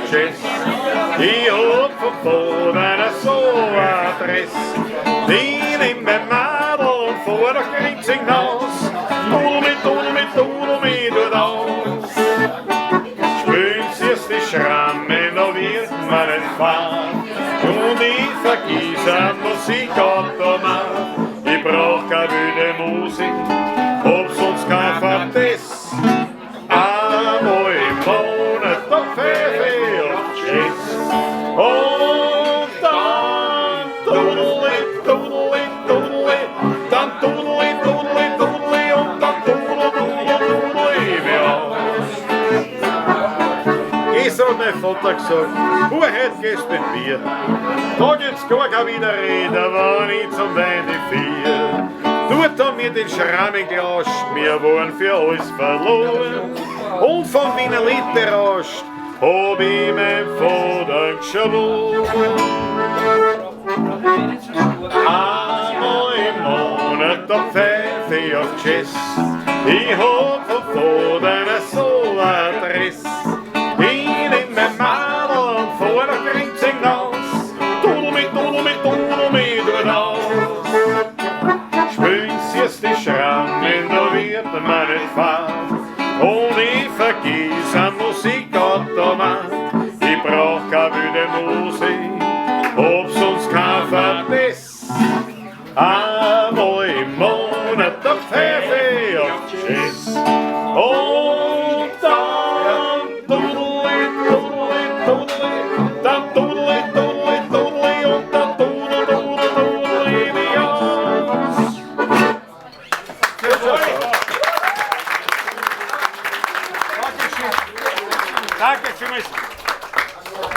auf Jazz. Ich hab vom Vater so eine Dress. Die nimm mein Madel und fahr nach Grinzing hinaus. Dudel mit, dudel mit, dudel mit, tut aus. Spülen sie's die Schrammen, da wird man nicht fahren. Und ich vergiss am Musikautomat. Ich brauch keine wilde Musik, ob sonst kein Verdiss. Einmal im Monat, da pfeife ich auf Jazz. Und dann dudeli, dudeli, dudeli, dann dudeli, dudeli, dudeli und dann dudel, dudel, dudel ich mich aus. Gestern hat mein Vater gesagt, du, heute gehst mit mir. Da gibt's gar keine Widerrede, wenn ich zum Weine vier. Tut er mir den Schrammenglas, wir waren für alles verloren. Und von Wiener Lied berauscht, hab ich mein Vater geschworen. Einmal im Monat, da pfeife ich auf Jazz. Ich hab vom Vater so eine Dress. Ich nehm mein Madel und fahr nach Grinzing hinaus. Dudel mit, dudel mit, dudel mit, tut aus. Spülen sie's die Schrammen, da wird man nicht fahren. Und ich vergiss am Musikautomat. Ich brauch keine wilde Musik, ob sonst kein Verbiss. Einmal im Monat, da pfeife ich auf Jazz. Und dann dudeli, dudeli, dudeli, dann dudeli, dudeli, dudeli und dann dudel, dudel, dudel ich mich aus. Dankeschön. Danke vielmals.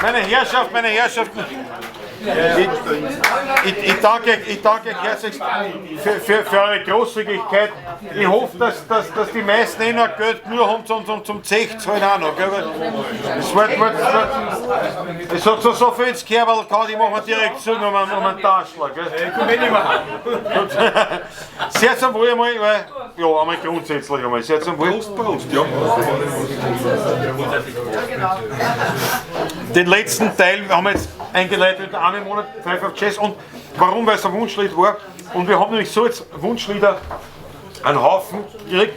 Meine Herrschaft, meine Herrschaften, ich danke euch herzlich für eure Großzügigkeit. Ich hoffe, dass die meisten eh noch Geld genug haben zum Zech zahlen auch noch. Gell? Weil es hat so viel ins Kerberl gehauen, die machen wir direkt zu um einen Taschler. Gell? Gut. Sehr zum Wohl einmal, weil, ja, einmal grundsätzlich einmal. Sehr zum Wohl. Prost, Prost, ja. Den letzten Teil haben wir jetzt eingeleitet mit einem Monat Pfeife auf Jazz. Und warum? Weil es ein Wunschlied war. Und wir haben nämlich so jetzt Wunschlieder einen Haufen gekriegt.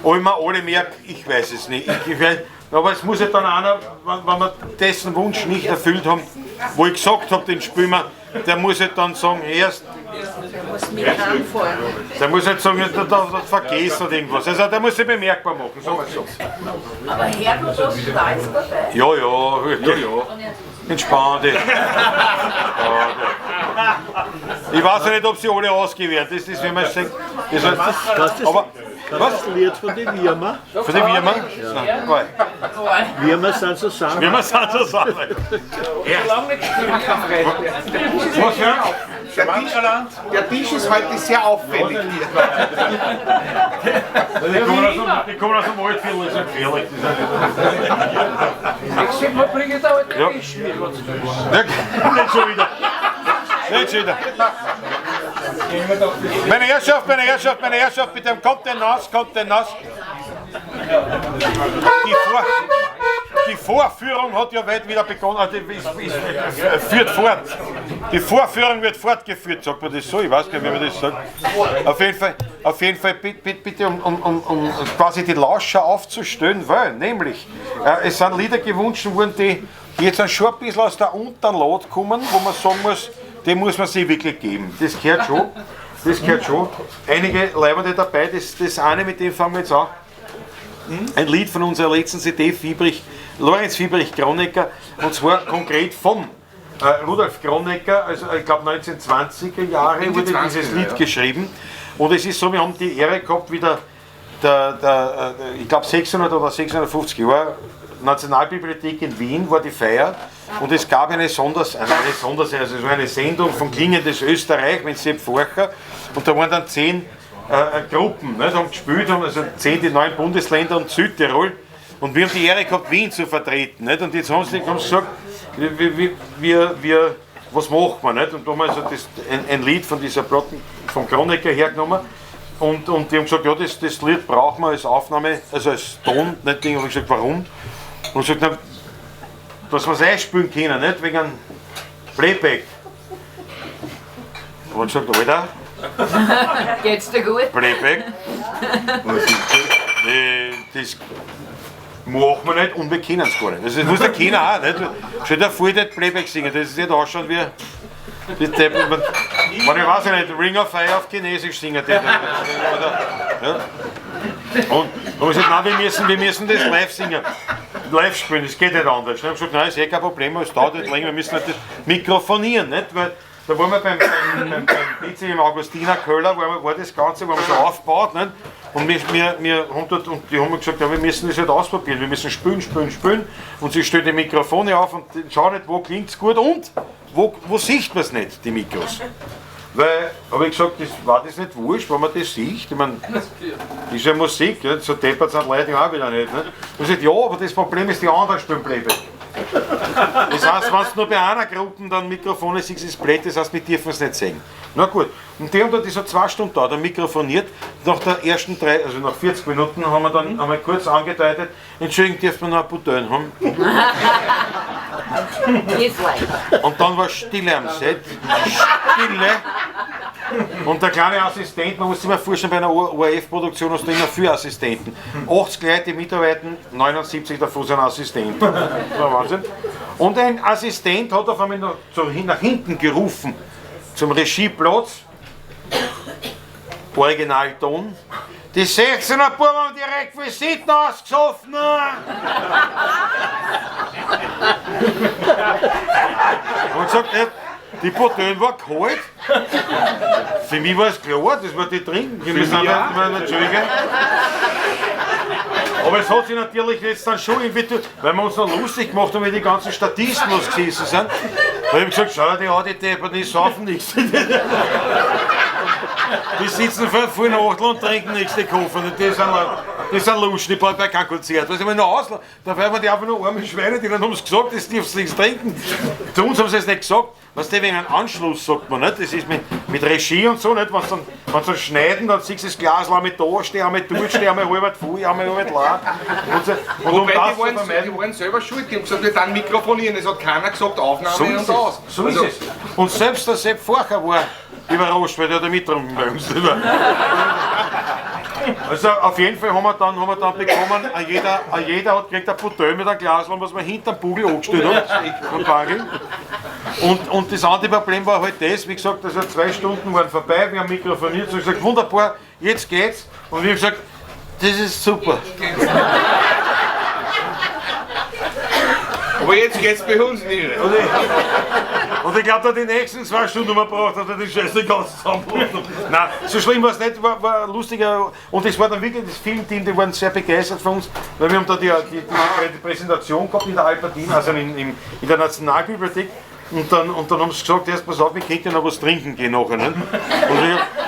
Ob ich mir alle merke, ich weiß es nicht. Ich weiß, aber es muss ja dann einer, wenn wir dessen Wunsch nicht erfüllt haben, wo ich gesagt hab, den spielen wir, der muss ja dann sagen, erst. Der muss halt sagen, der hat vergessen oder irgendwas. Also der muss sich bemerkbar machen, sagen wir so. Aber Herrgott, was da ist dabei? Ja, ja, ja, ja. Entspann dich. Ich weiß ja nicht, ob sie alle ausgewählt. Das ist, wenn man sagt, das heißt, aber, was? Das Lied von den Würmer. Von den Würmern? Ja. Nein. Würmer sind so Sachen. Würmer sind so Sachen. Was ja? Der Tisch ist heute sehr auffällig hier. Die kommen aus dem Waldviertel, das ist ja gefährlich. Nächstes Mal bringe ich da halt Ja. den Tisch mit. Ja, nicht schon wieder. Nicht schon wieder. Meine Herrschaft, meine Herrschaft, meine Herrschaft, bitte, kommt denn nass, kommt denn nass. Die Vorführung hat ja weit wieder begonnen, also führt fort. Die Vorführung wird fortgeführt, sagt man das so? Ich weiß gar nicht, wie man das sagt. Auf jeden Fall, auf jeden Fall bitte, um quasi die Lauscher aufzustellen, weil nämlich es sind Lieder gewünscht worden, die jetzt schon ein bisschen aus der unteren Lot kommen, wo man sagen muss, die muss man sich wirklich geben. Das gehört schon. Das gehört schon. Einige Leibende dabei, das eine, mit dem fangen wir jetzt an. Ein Lied von unserer letzten CD, Fiebrich, Lorenz Fiebrich Kronecker, und zwar konkret vom Rudolf Kronecker, also ich glaub 1920er Jahre wurde dieses Lied geschrieben. Und es ist so, wir haben die Ehre gehabt, wieder ich glaub 600 oder 650 Jahre Nationalbibliothek in Wien war die Feier, und es gab eine Sonders-, also eine Sonders-, also es war eine Sendung von Klingendes Österreich mit Sepp Forcher, und da waren dann 10 Gruppen, ne, haben gespielt, haben also 10 die 9 Bundesländer und Südtirol, und wir haben die Ehre gehabt, Wien zu vertreten, nicht? Und jetzt haben sie gesagt, was machen wir, nicht? Und da haben wir also ein Lied von dieser Platten vom Kronecker hergenommen, und die haben gesagt, ja, das Lied brauchen wir als Aufnahme, also als Ton, nicht? Ding. Und ich gesagt, warum? Und ich gesagt, na, dass wir es einspielen können, nicht? Wegen einem Playback. Und ich gesagt, Alter, Geht's dir gut? Playback. Das machen wir nicht und wir können es gar nicht. Das muss der Kenner auch nicht. Stell dir vor, ich Playback singen, das ist nicht ausschauen wie. Die Deppen, wenn ich weiß nicht, Ring of Fire auf Chinesisch singen. Oder, ja. Und dann haben wir gesagt, nein, wir müssen das live singen, live spielen, das geht nicht anders. Dann haben wir gesagt, nein, ist eh kein Problem, es dauert nicht länger, wir müssen halt das mikrofonieren, nicht? Weil da waren wir beim PC im Augustiner Köller, war das Ganze, war wir so aufgebaut, nicht? Und wir haben dort, und die haben gesagt, ja, wir müssen das halt ausprobieren, wir müssen spülen, spülen, spülen. Und sie stellen die Mikrofone auf und schauen nicht, wo klingt es gut und wo sieht man es nicht, die Mikros. Weil, habe ich gesagt, das war das nicht wurscht, wenn man das sieht. Ich meine, das ist ja Musik, ja, so deppert sind Leute auch wieder nicht. Ne? Und ich gesagt, ja, aber das Problem ist, die anderen spielen Playback. Das heißt, wenn du nur bei einer Gruppe dann Mikrofone siehst, ist es blöd, das heißt, wir dürfen es nicht sehen. Na gut, und die haben da so 2 Stunden da, dann mikrofoniert. Nach der ersten 3, also nach 40 Minuten haben wir dann einmal kurz angedeutet, Entschuldigung, dürfen wir noch ein Bouteille haben? Und dann war Stille am Set. Stille. Und der kleine Assistent, man muss sich mal vorstellen, bei einer ORF-Produktion hast du immer viele Assistenten. 80 Leute, die mitarbeiten, 79 davon sind Assistenten. Das war Wahnsinn. Und ein Assistent hat auf einmal noch nach hinten gerufen, zum Regieplatz, Originalton. Die 16er Buben haben die Requisiten ausgesoffen. Und gesagt, die Bouteille war kalt. Für mich war es klar, das war die trinken. Wir müssen Entschuldigung. Aber es hat sich natürlich jetzt dann schon irgendwie, weil wir uns noch lustig gemacht haben, wie die ganzen Statisten was gesessen sind. Da habe ich gesagt, schau dir die Deppen, die saufen nichts. Die sitzen voll nach und trinken nichts, die Koffer. Das sind Luschen, die brauchen bei kein Konzert. Was ich mir noch auslassen, da werden wir die einfach nur arme Schweine, die dann haben es gesagt, das dürfen sie nichts trinken. Zu uns haben sie es nicht gesagt. Was der wegen einem Anschluss sagt man, nicht? Das ist mit Regie und so, nicht? Wenn sie dann schneiden, dann siehst du das Glas einmal da stehen, einmal dort stehen, einmal halb voll, einmal halb leer. Und so, und wobei, um die waren selber schuld, die haben gesagt, wir dann mikrofonieren, es hat keiner gesagt, Aufnahme so und aus. So ist es. Und selbst der Sepp Forcher war überrascht, weil der hat mitgetrunken bei uns. Also auf jeden Fall haben wir dann bekommen, jeder hat gekriegt ein Bouteille mit einem Glas, was wir hinterm Bugel angestellt haben. Und das andere Problem war halt das, wie gesagt, also 2 Stunden waren vorbei, wir haben mikrofoniert und gesagt, wunderbar, jetzt geht's. Und wir haben gesagt, das ist super. Aber jetzt geht's bei uns nicht. Und ich glaube, da die nächsten 2 Stunden wir braucht, hat er die Scheiße ganz zusammengebrochen. Nein, so schlimm war es nicht, war lustiger. Und es war dann wirklich das Filmteam, die waren sehr begeistert von uns, weil wir haben da die Präsentation gehabt in der Albertina, also in der Nationalbibliothek. Und dann haben sie gesagt, erst pass auf, wir könnten ja noch was trinken gehen nachher. Nicht?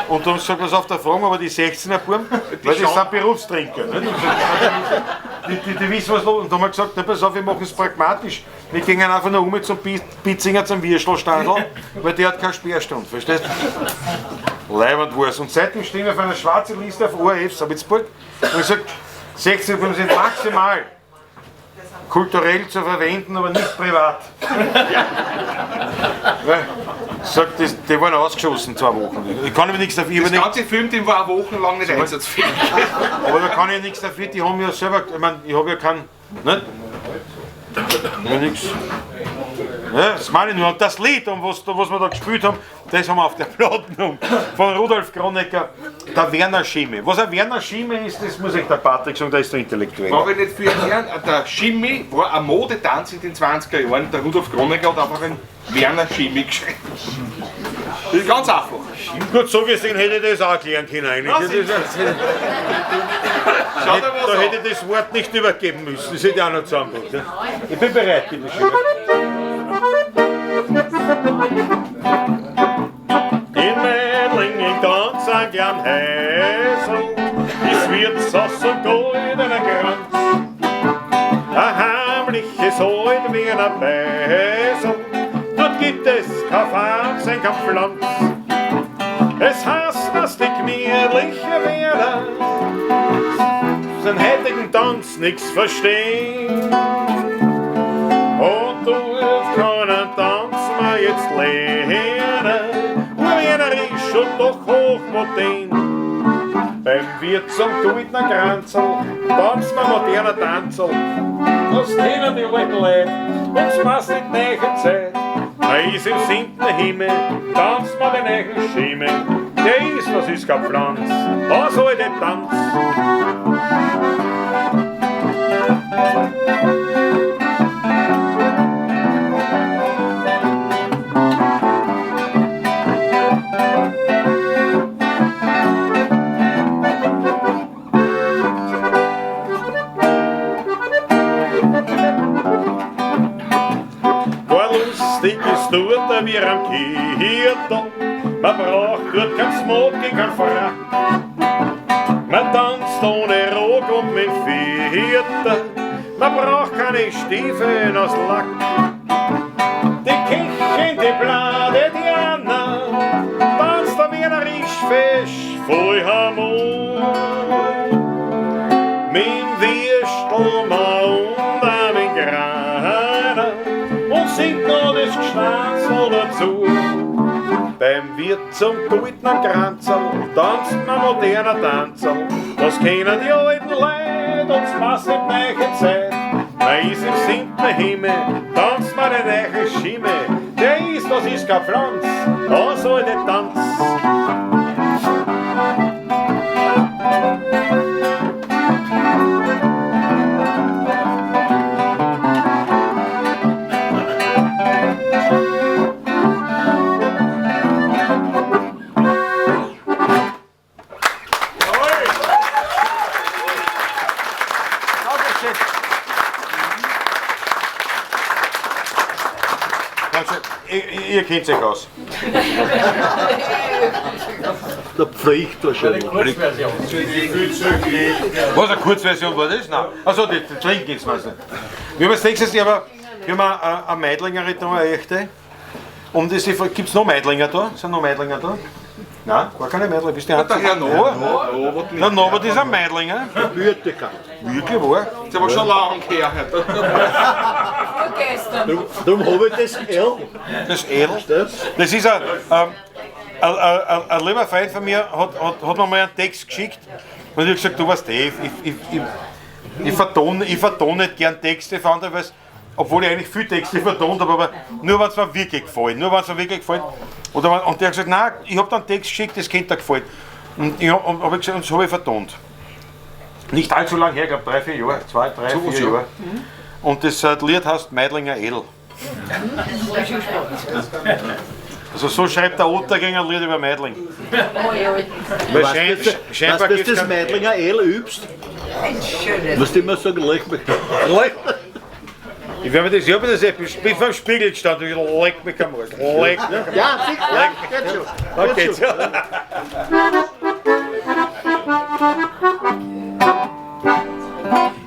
Und dann haben sie gesagt, pass auf, da fragen wir aber die 16er Buben, weil das sind Berufstrinker. Nicht? Die wissen, was los ist. Und dann haben wir gesagt, na, pass auf, wir machen es pragmatisch. Wir gehen einfach nur um zum Pitzinger, zum Würstelstandl, weil der hat keine Sperrstunde, verstehst du? Leibend war's. Und seitdem stehen wir auf einer schwarzen Liste auf ORF Salzburg und ich gesagt, 16 Buben sind maximal kulturell zu verwenden, aber nicht privat. Weil, sagt, die waren ausgeschossen 2 Wochen. Ich kann aber nichts dafür. Das ganze Filmteam war wochenlang nicht einsatzfähig. Aber da kann ich nichts dafür, die haben ja selber, ich meine, ich habe ja keinen, nicht? Ja, nichts. Ja, das meine ich nur. Und das Lied, um was wir da gespielt haben, das haben wir auf der Platte von Rudolf Kronecker, der Werner Schimi. Was ein Werner Schimi ist, das muss ich der Patrick sagen, der ist der Intellektuelle. Brauche ich nicht viel erklären, der Schimi war ein Modetanz in den 20er Jahren. Der Rudolf Kronecker hat einfach einen Werner Schimi geschrieben. Das ist ganz einfach. Gut, so gesehen hätte ich das auch erklären können eigentlich. Da hätte ich das Wort nicht übergeben müssen, das hätte ich auch noch zusammengebracht. Ich bin bereit, bitte schön. In Meidling in ganz ein gern Häsel, es wird sass und goldener Kranz. Ein heimliches Alt wie ein Beisel, dort gibt es kein Fernsehen, kein Pflanz. Es heißt, dass die gemütliche Werder den heutigen Tanz nix verstehen. Und dort kann einen Tanz wir jetzt lernen. Wienerisch und doch hochmodern. Beim Wirt zum goldenen Kranzl tanzen wir moderner Tanzl. Das kennen die alten Leute, uns passt in die neue Zeit. Da ist im siebten Himmel, tanzt man den neuen Schimmel. Der ist, was ist kein Pflanz, was alte Tanz. War lustig ist dort, wie am Kirchtag. Man braucht dort kein Smoking, kein Frack. Man tanzt ohne Rock und mit Vierter. Man braucht keine Stiefel aus Lack. Die Kirche, die Blade, die Anna, tanzt am Wiener Rischfisch voll Harmonie. Mit Würstelmann und auch mit Graner und singt noch das Gschnatzel dazu. Beim Wirt zum goldenen Kranzl tanzt man moderner Tanzl. Das kennen die alten Leute, uns passt in die neue Zeit. Da ist im siebten Himmel, tanzt man den neuen Schimmel. Der ist, das ist kein Franz, das alte Tanz. Dankeschön. Dankeschön. Ihr kennt euch aus. Der Pflicht wahrscheinlich. Was, eine Kurzversion war das? Nein. Achso, die trinken jetzt meistens. Wir haben als nächstes aber, wir haben eine Meidlingerin da, eine echte. Und gibt es noch Meidlinger da? Sind noch Meidlinger da? Nein, gar keine Meidlinger. Bist du die Der Herr Norbert. Der Norbert ist ein Meidlinger. Würdiger. Wirklich wahr? Das ist aber schon lange her. Vorgestern. Darum habe ich das L. Das ist edel. Das? Das ist ein lieber Freund von mir, hat mir mal einen Text geschickt und ich habe gesagt, du weißt eh, ich vertone nicht gern Texte von anderen, weil's, obwohl ich eigentlich viel Texte vertont habe, aber nur wenn es mir wirklich gefällt. Nur wenn es mir wirklich gefällt. Und der hat gesagt, nein, ich habe da einen Text geschickt, das könnte dir gefallen. Und ich hab, und hab ich gesagt, und das habe ich vertont. Nicht allzu lange her, ich glaube 3, 4 Jahre, 2, 3, 4 Jahre. Und das Lied heißt Meidlinger Edel. Also so schreibt der Ottergänger ein Lied über Meidling. Weil scheinbar Weißt du, gibt's dass das kein- Meidlinger L übst? Ein schönes. Musst du immer sagen, leck mich. Leck. Ich werde mir das, ich hab mir das, ich bin vor dem Spiegel gestanden, ich leck mich am Arsch. Leck mich am Arsch. Ja, sicher, ja, geht schon. Da geht's.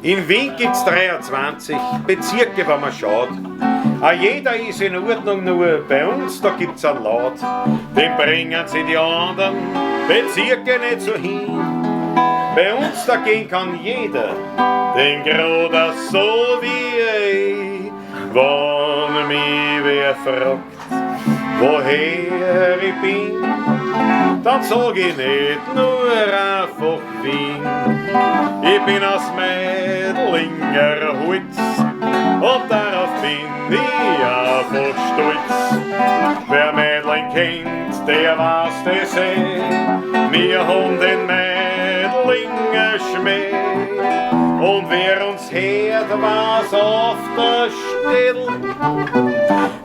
In Wien gibt's 23 Bezirke, wenn man schaut. Auch jeder ist in Ordnung, nur bei uns, da gibt's einen Laut. Den bringen sie die anderen Bezirke nicht so hin. Bei uns da gehen kann jeder, den Groder so wie ich. Wenn mich wer fragt, woher ich bin, dann sag ich nicht nur einfach Wien. Ich bin aus Meidlinger Holz und darauf bin ich einfach stolz. Wer Meidling kennt, der weiß das eh. Wir haben den Meidlinger Schmäh. Und wer uns hört, weiß auf der Stelle.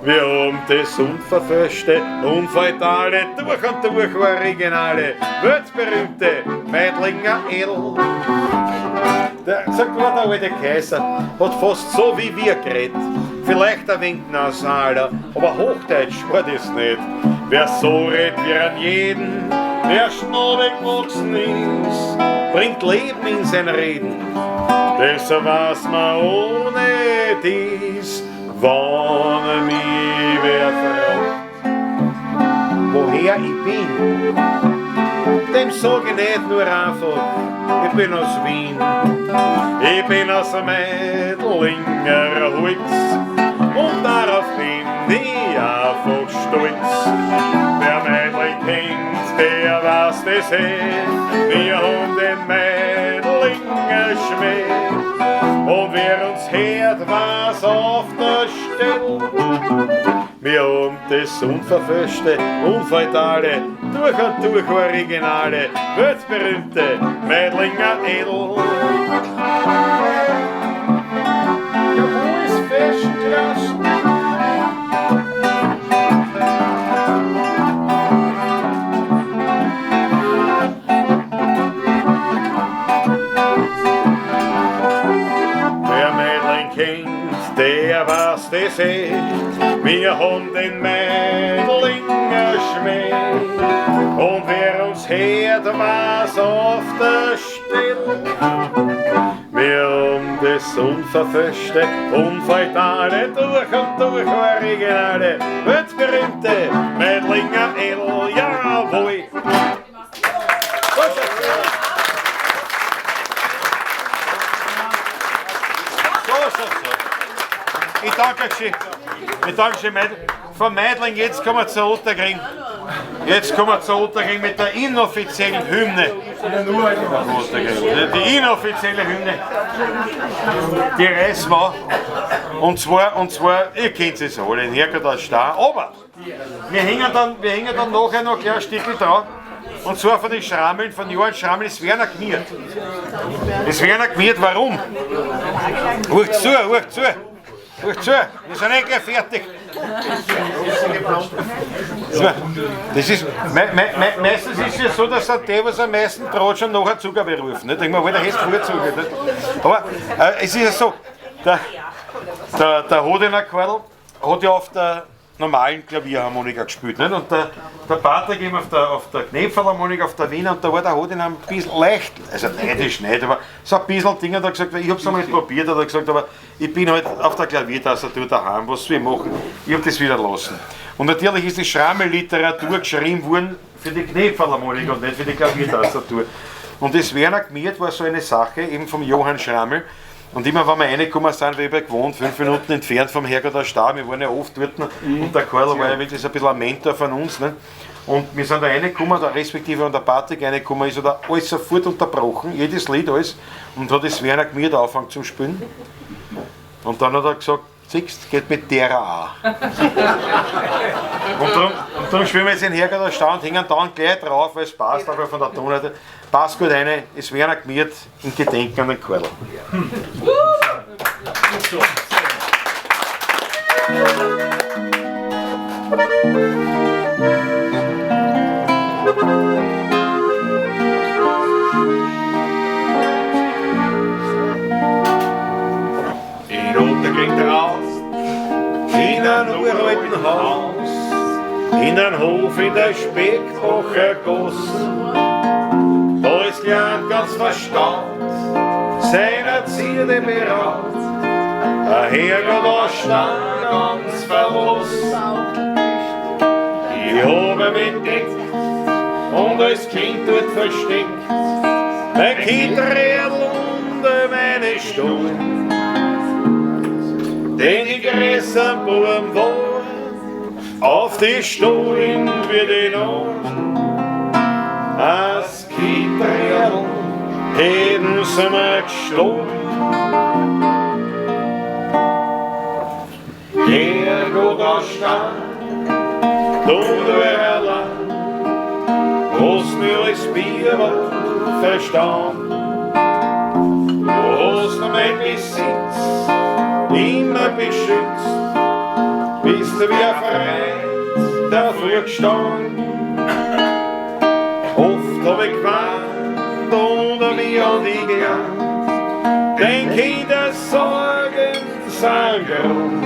Wir haben das unverfälschte, unfeitale, durch und durch originale, weltberühmte Meidlinger Edel. Der, sagt mal, der alte Kaiser hat fast so wie wir geredet. Vielleicht ein wenig nasaler, aber Hochdeutsch war das nicht. Wer so redet wie an jeden, der schnell gewachsen ist, bringt Leben in sein Reden. Besser weiß man ohne dies, wann mich wer fragt, woher ich bin. Dem sag ich nicht nur einfach, ich bin aus Wien. Ich bin aus Meidlinger Holz. Und darauf bin ich einfach stolz. Wer Meidling kennt, der weiß das eh. Wir haben den Meidlinger Schmäh. Und wer uns hört, weiß auf der Stelle. Wir haben das unverfälschte, unfeitale, durch und durch originale, weltberühmte Meidlinger Edel. Ja, wo ist Fashion Class? Wer Meidling kennt, der weiß das eh. Wir haben den Meidlinger Schmäh. Und wer uns hört, weiß auf der Stelle. Wir haben das unverfälschte, unfeitale, durch und durch originale, weltberühmte Meidlinger Edel, jawohl! So. Ich danke euch schön. Ich danke schön, von Meidling, jetzt kommen wir zu Ottakring. Jetzt kommen wir zu Ottakring mit der inoffiziellen Hymne. Die inoffizielle Hymne. Die reißen wir. Und zwar, ihr kennt es alle, in Herrgott als Star. Aber wir hängen dann nachher noch gleich ein Stückchen dran. Und zwar von den Schrammeln, von Johann Schrammel, ist Werner Gmiert. Ist Werner Gmiert, warum? Hört zu, hört zu. Hört zu, wir sind eh gleich fertig. Das ist, meistens ist es ja so, dass die, was am meisten traut, schon nachher Zugabe rufen. Nicht? Denken wir, der heißt früher Zugabe. Nicht? Aber es ist ja so, der Hodener Karl hat ja auf der normalen Klavierharmonika gespielt. Nicht? Und der Patrick eben auf der Knepferlharmonika, auf der Wiener, und da war der Hodener ein bisschen leicht, also neidisch nicht, aber so ein bisschen Dinge, hat er gesagt, ich hab's einmal probiert, hat er gesagt, aber ich bin halt auf der Klaviertastatur daheim, was soll ich machen? Ich hab das wieder lassen. Und natürlich ist die Schrammel-Literatur geschrieben worden für die Knepferlharmonika und nicht für die Klaviertastatur. Und das Werner Gmiert war so eine Sache, eben vom Johann Schrammel. Und immer wenn wir reingekommen sind, weil ich habe gewohnt, 5 Minuten entfernt vom Herrgott aus Star, wir waren ja oft dort, und der Karl war ja wirklich ein bisschen ein Mentor von uns. Ne? Und wir sind da reingekommen, da respektive an der Patrick reingekommen ist, hat er alles sofort unterbrochen, jedes Lied, alles, und hat das Werner Gmiert angefangen zu spielen. Und dann hat er gesagt, siehst, geht mit der auch. Und darum spielen wir jetzt den Herrgott aus Star und hängen dann gleich drauf, weil es passt, aber von der Tonleiter. Passt gut rein, es Werner Gmiert in Gedenken an den Karl. In Ottakring raus, in einem uralten Haus, in einem Hof in der Speckbacher Gasse. Da ist Klein ganz verstaubt, seiner Zierde beraubt, der Herrgott aus Stein ganz verlassen. Ich habe mich entdeckt und als Kind dort versteckt, mein Kindrädel unter meine Stuhl. Denn die größeren Buben waren, auf die Stuhlen wird ich noch. Als Kindrädel hätten sie mir gestohlen. Herrgott aus Stein, du nur allein, hast mir alles Bier verstanden. Du hast noch mein Besitz immer beschützt, bist du wie ein Freund dafür gestanden. Oft hab ich geweint und mir an dich geglaubt, denn Kindersorgen sind groß.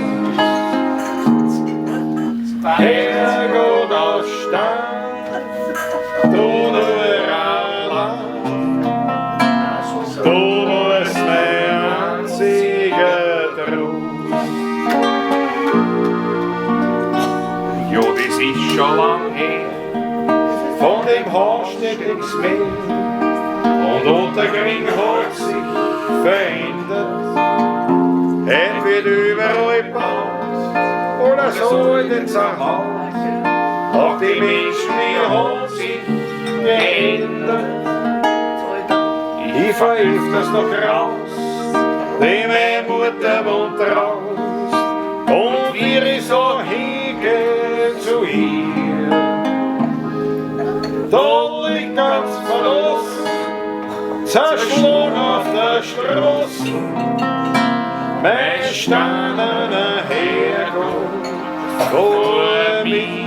Herrgott aus Stein, du nur allein, du warst mein einziger Trost. Ja, das ist schon lang her, von dem Haus steht nichts mehr, und Ottakring hat sich verändert. Heut wird überall gebaut, das alte Zuhause. Auch die Menschen, die haben sich geändert. Ich fahr öfters noch raus, denn meine Mutter wohnt raus. Und wie ich so hingehe zu ihr, da liegt ganz verlassen, zerschlagen auf der Straße, mein steinerner Herrgott vor mir.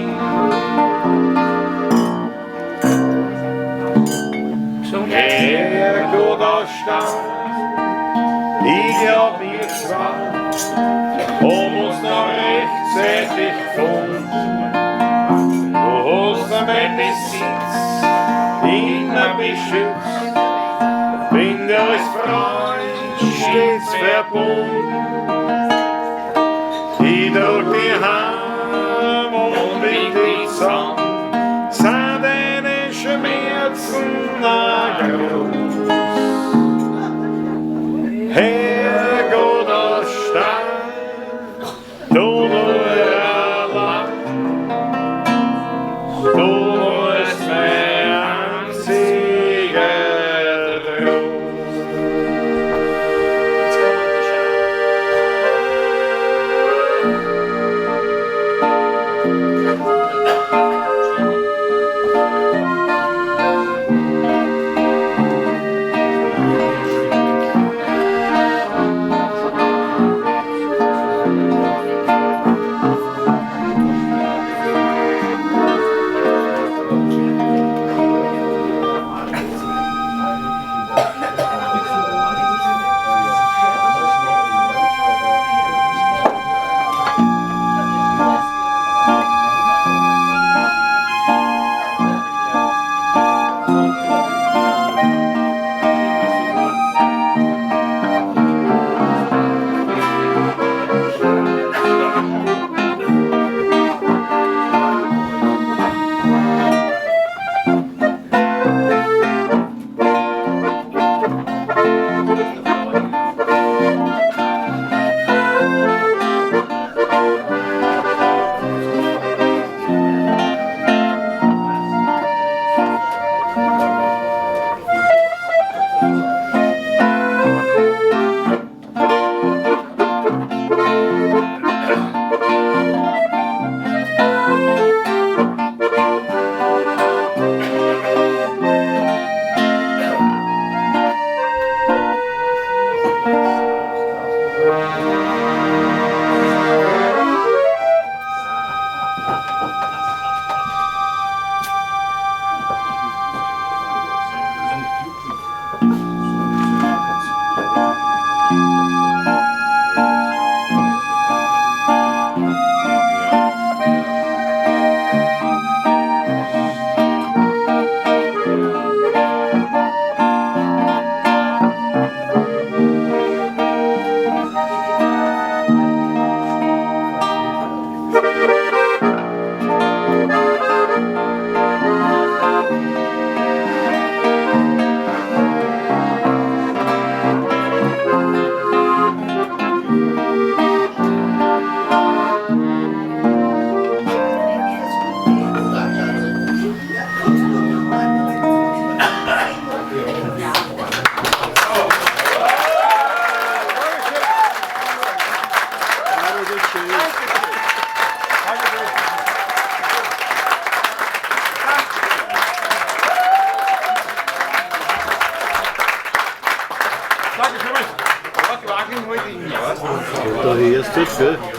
Herrgott aus Stein, ich glaub mir zwar, um uns noch rechtzeitig gefunden. Du hast mir mein Besitz immer beschützt, bin dir als Freund stets verbunden. Ich trag dich heim und bind dich zusammen, sind deine Schmerzen auch groß. Herrgott aus Stein, du nur allein, du bist mein einziger Trost.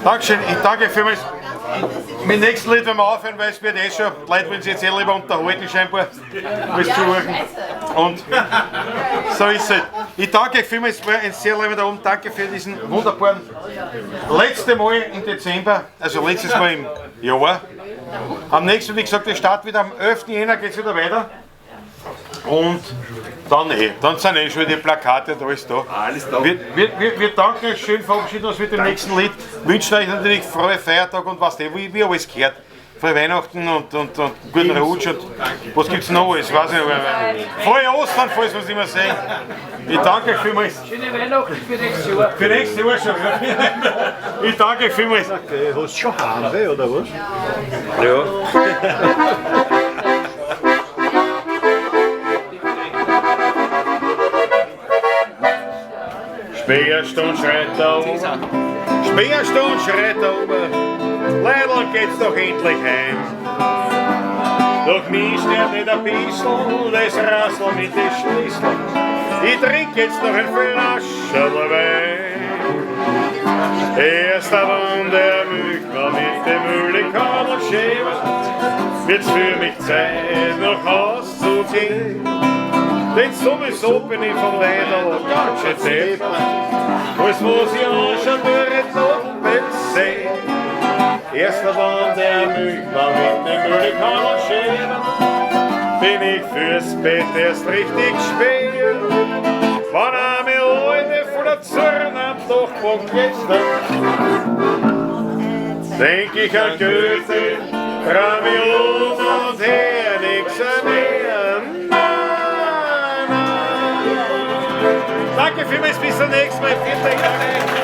Dankeschön, ich danke vielmals. Mit dem nächsten Lied werden wir aufhören, weil es wird eh schon, die Leute wollen sich jetzt eh lieber unterhalten scheinbar, als zuhören. Und so ist es. Ich danke euch vielmals, es war ein sehr lieber Abend. Danke für diesen wunderbaren letzten Mal im Dezember, also letztes Mal im Jahr. Am nächsten, wie gesagt, der Start wieder am 11. Jänner geht es wieder weiter. Und dann dann sind eh schon die Plakate und alles da. Alles da. Wir danken euch schön, verabschieden uns mit dem nächsten Lied. Wünschen euch natürlich frohe Feiertage und was wie alles gehört. Frohe Weihnachten und guten Rutsch und was gibt's noch alles? Weiß ich nicht. Frohe Ostern, falls wir es immer sehen. Ich danke euch vielmals. Schöne Weihnachten für nächstes Jahr. Für nächstes Jahr schon. Ich danke euch vielmals. Okay, hast du schon Heimweh, oder was? Ja. Sperrstunde schreit da oben, Sperrstunde schreit da oben, Leidl geht's doch endlich heim. Doch mich stört nicht ein bissl, das Rassel mit den Schlüssel. Ich trink jetzt noch ein Flascherl Wein. Erst aber der Milchmann mit dem Mühlenkadel schäbert, wird's für mich Zeit, nach Haus zu gehen. Denn sowieso bin ich vom Leidl ganz schön deppert. Alles was ich anschaue, durch den Doppel seh. Erst aber der Milchmann mit dem Mühlenkadel schäbert, bin ich fürs Bett erst richtig spät. Wann einmal Leute von der Zürn am Dachboden jetzt denk ich an Goethe, Ramio und her, nix mehr. Na, na. Danke vielmals, bis zum nächsten Mal. Vielen Dank.